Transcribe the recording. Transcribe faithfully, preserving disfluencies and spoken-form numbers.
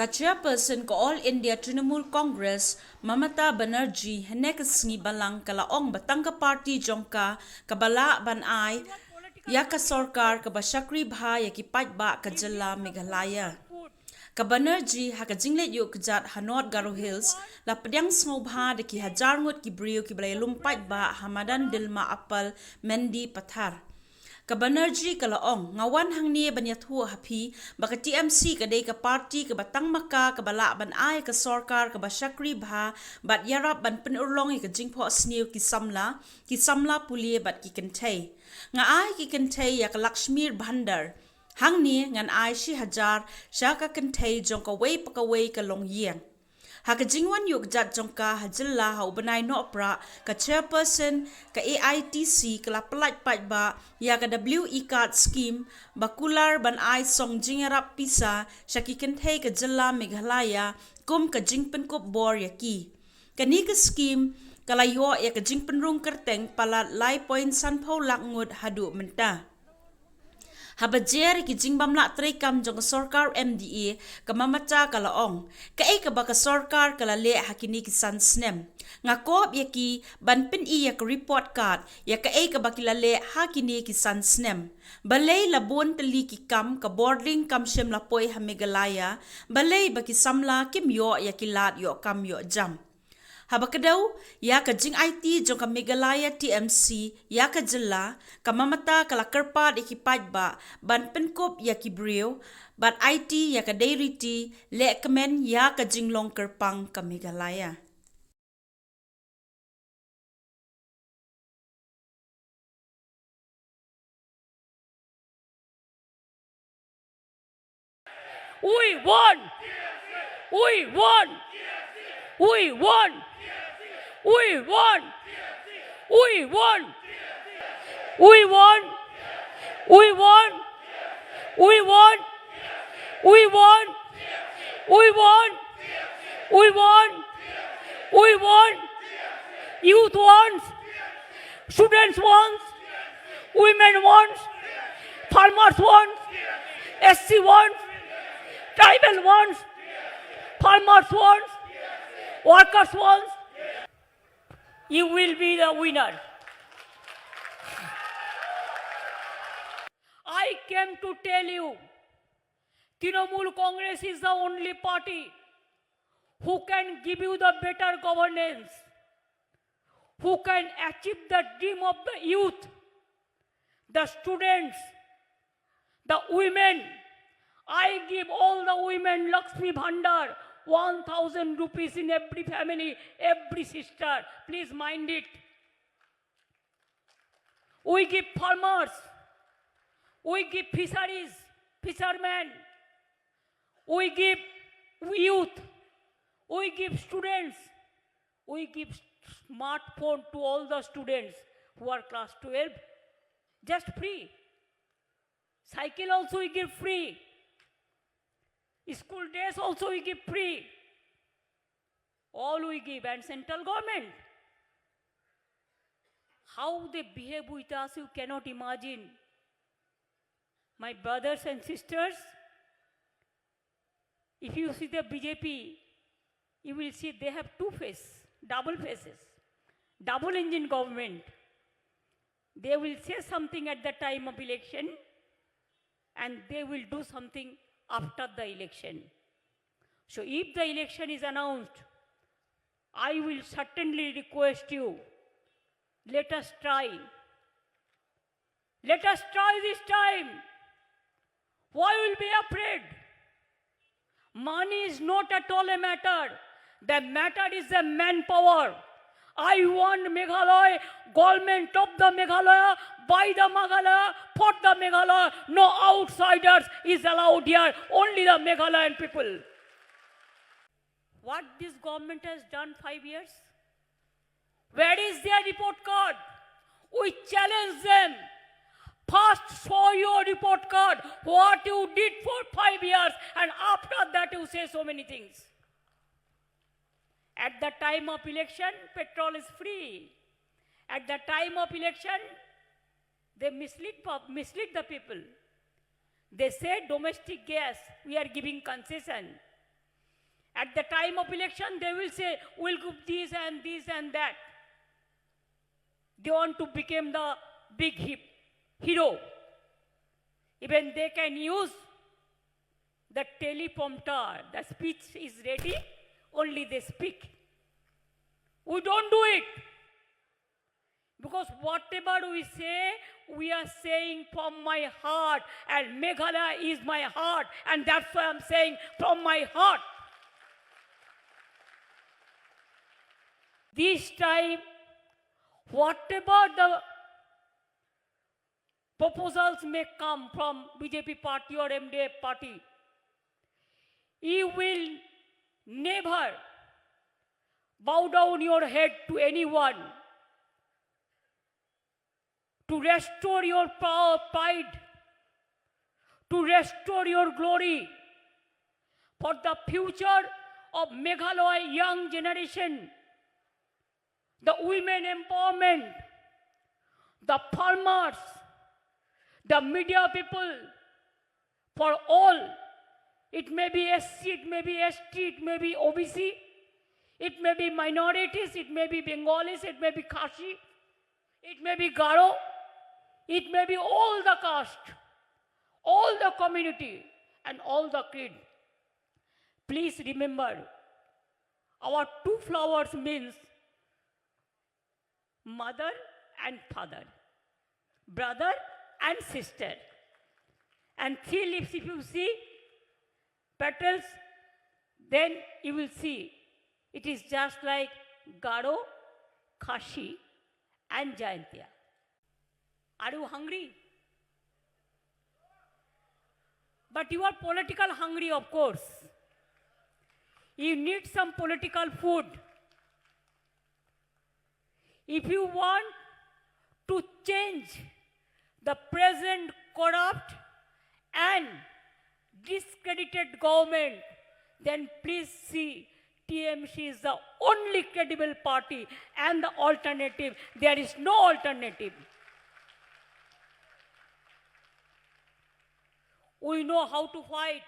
Ka chairperson ka All India Trinamool Congress, Mamata Banerjee, hynne ka sngi Balang ka la ong ba tang ka party jong ka kaba lah ban ai ïa ka sorkar kaba shakri bha ïa ki paidbah ka jylla Meghalaya. Ka Banerjee ha ka jingleit ïuh kjat ha North Garo Hills la pdiang sngewbha da ki hajar ngut ki briew kiba la ïalum paidbah ha madan Dilma Apal, Mendipathar. Ka Banerjee ka la ong, nga wan hangne ban ïathuh ha phi ba ka T M C ka dei ka party kaba tang ma ka kaba lah ban ai ka sorkar kaba shakri bha bad ïarap ban pynurlong ïa ka jingphohsniew ki samla, ki samla pule bad ki kynthei. Nga ai ki kynthei ïa ka Lakshmi Bhandar. Hangne ngan ai shi hajar sha ka kynthei jong kawei pa kawei ka longïing. Ha ka jingwan ïuh kjat jong ka ha jylla ha u bnai Nohprah, ka chairperson ka A I T C ka la pyllait paidbah ïa ka W E card scheme ba kular ban ai song jingïarap pisa sha ki kynthei ka jylla Meghalaya kum ka jingpynkup bor ïa ki. Kane ka scheme ka la ïoh ïa ka jingpynrung kyrteng palat lai point sanphew lak ngut haduh mynta. Haba jer ïa ki jingbym lah treikam jong ka sorkar M D A, ka Mamata ka la ong, kaei kaba ka sorkar ka la leh ha kine ki san snem. Nga kop ïa ki ban pyni ïa ka report card ïa kaei kaba ki la leh ha kine ki san snem. Balei la bun tylli ki kam ka bording kam shym la poi ha Meghalaya, balei ba ki samla kim ïoh ïa ki lad ïoh kam ïoh jam. Haba kdew ïa ka jingaiti jong ka Meghalaya T M C ïa ka jylla, ka Mamata ka la kyrpad ïa ki paidbah ban pynkup ïa ki briew bad aiti ïa ka dei riti lehkmen ïa ka jinglong kyrpang ka Meghalaya. We want! We want! We want! We want! We want! We want! We want! We want! We want! We want! We want! We want! Youth wants! Students wants! Women wants! Farmers wants! S C wants! Tribal wants! Farmers wants! Workers wants! You will be the winner. I came to tell you, Trinamool Congress is the only party who can give you the better governance, who can achieve the dream of the youth, the students, the women. I give all the women Lakshmi Bhandar, one thousand rupees in every family, every sister. Please mind it. We give farmers, we give fisheries, fishermen, we give youth, we give students, we give smartphone to all the students who are class twelve, just free. Cycle also we give free. School dress also we give free. All we give, and central government, how they behave with us, you cannot imagine. My brothers and sisters, if you see the B J P, you will see they have two face, double faces, double engine government. They will say something at the time of election and they will do something after the election. So if the election is announced, I will certainly request you, let us try. Let us try this time. Why will be afraid? Money is not at all a matter. The matter is the manpower. I want Meghalaya, government of the Meghalaya, by the Meghalaya, for the Meghalaya. No outsiders is allowed here. Only the Meghalayan people. What this government has done five years? Where is their report card? We challenge them. First, show your report card, what you did for five years, and after that, you say so many things. At the time of election, petrol is free. At the time of election, they mislead, pub- mislead the people. They say domestic gas, we are giving concession. At the time of election, they will say, "We'll give this and this and that." They want to become the big hip-, hero. Even they can use the teleprompter. The speech is ready, only they speak. We don't do it. Because whatever we say, we are saying from my heart, and Meghalaya is my heart, and that's why I'm saying from my heart. This time, whatever the proposals may come from B J P party or M D F party, you will never bow down your head to anyone. To restore your power, pride, to restore your glory, for the future of Meghalaya young generation, the women empowerment, the farmers, the media people, for all. It may be S C, it may be S T, it may be O B C, it may be minorities, it may be Bengalis, it may be Khasi, it may be Garo, it may be all the caste, all the community, and all the creed. Please remember, our two flowers means mother and father, brother and sister. And three leaves, if you see, petals, then you will see it is just like Garo, Khasi, and Jaintia. Are you hungry? But you are political hungry, of course. You need some political food. If you want to change the present corrupt and discredited government, then please see T M C is the only credible party and the alternative. There is no alternative. We know how to fight.